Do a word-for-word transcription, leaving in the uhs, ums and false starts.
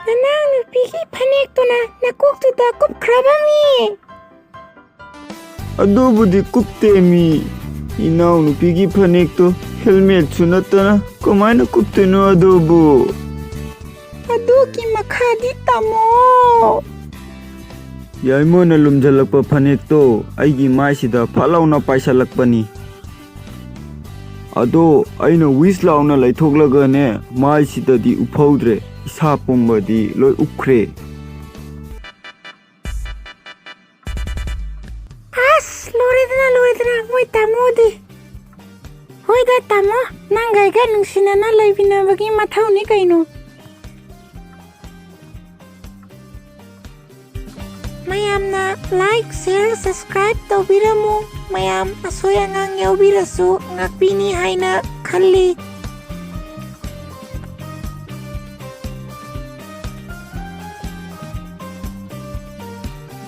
ꯅꯅꯥꯎꯅꯨꯄꯤꯒꯤ ꯐꯅꯦꯛꯇꯨꯅ ꯅꯀꯣꯛꯇꯨꯗ ꯀꯨꯞꯈ꯭ꯔꯕ ꯃꯤ꯫ ꯑꯗꯨꯕꯨꯗꯤ ꯀꯨꯞꯇꯦ ꯃꯤ꯫ ꯏꯅꯥꯎꯅꯨꯄꯤꯒꯤ ꯐꯅꯦꯛꯇꯣ ꯍꯦꯜꯃꯦꯠꯁꯨ ꯅꯠꯇꯅ ꯀꯃꯥꯏꯅ ꯀꯨꯞꯇꯣꯏꯅꯣ ꯑꯗꯨꯕꯨ? ꯑꯗꯨꯒꯤ ꯃꯈꯥꯗꯤ ꯇꯝꯃꯣ꯫ ꯌꯥꯏꯃꯣꯅ ꯂꯨꯝꯖꯜꯂꯛꯄ ꯐꯅꯦꯛꯇꯣ ꯑꯩꯒꯤ ꯃꯥꯏꯁꯤꯗ ꯐꯠ ꯂꯥꯎꯅ ꯄꯥꯏꯁꯜꯂꯛꯄꯅꯤ꯫ ꯑꯗꯣ ꯑꯩꯅ ꯋꯤꯁ ꯂꯥꯎꯅ ꯂꯩꯊꯣꯛꯂꯒꯅꯦ, ꯃꯥꯏꯁꯤꯗꯗꯤ ꯎꯐꯧꯗ꯭ꯔꯦ, ꯏꯁꯥ ꯄꯨꯝꯕꯗꯤ ꯂꯣꯏ ꯎꯞꯈ꯭ꯔꯦ꯫ ꯑꯁ, ꯂꯣꯏꯔꯦꯗꯅ, ꯂꯣꯏꯔꯦꯗꯅ, ꯃꯣꯏ ꯇꯥꯃꯣꯗꯤ꯫ ꯍꯣꯏꯗ ꯇꯥꯃꯣ, ꯅꯪꯒ ꯑꯩꯒ ꯅꯨꯡꯁꯤꯅꯅ ꯂꯩꯃꯤꯟꯅꯕꯒꯤ ꯃꯊꯧꯅꯤ ꯀꯩꯅꯣ꯫ ꯃꯌꯥꯝꯅ like, share, subscribe ꯇꯧꯕꯤꯔꯝꯃꯨ꯫ ꯃꯌꯥꯝ ꯑꯁꯣꯏ ꯑꯉꯥꯡ ꯌꯥꯎꯕꯤꯔꯁꯨ ꯉꯥꯛꯄꯤꯅꯤ ꯍꯥꯏꯅ ꯈꯜꯂꯤ꯫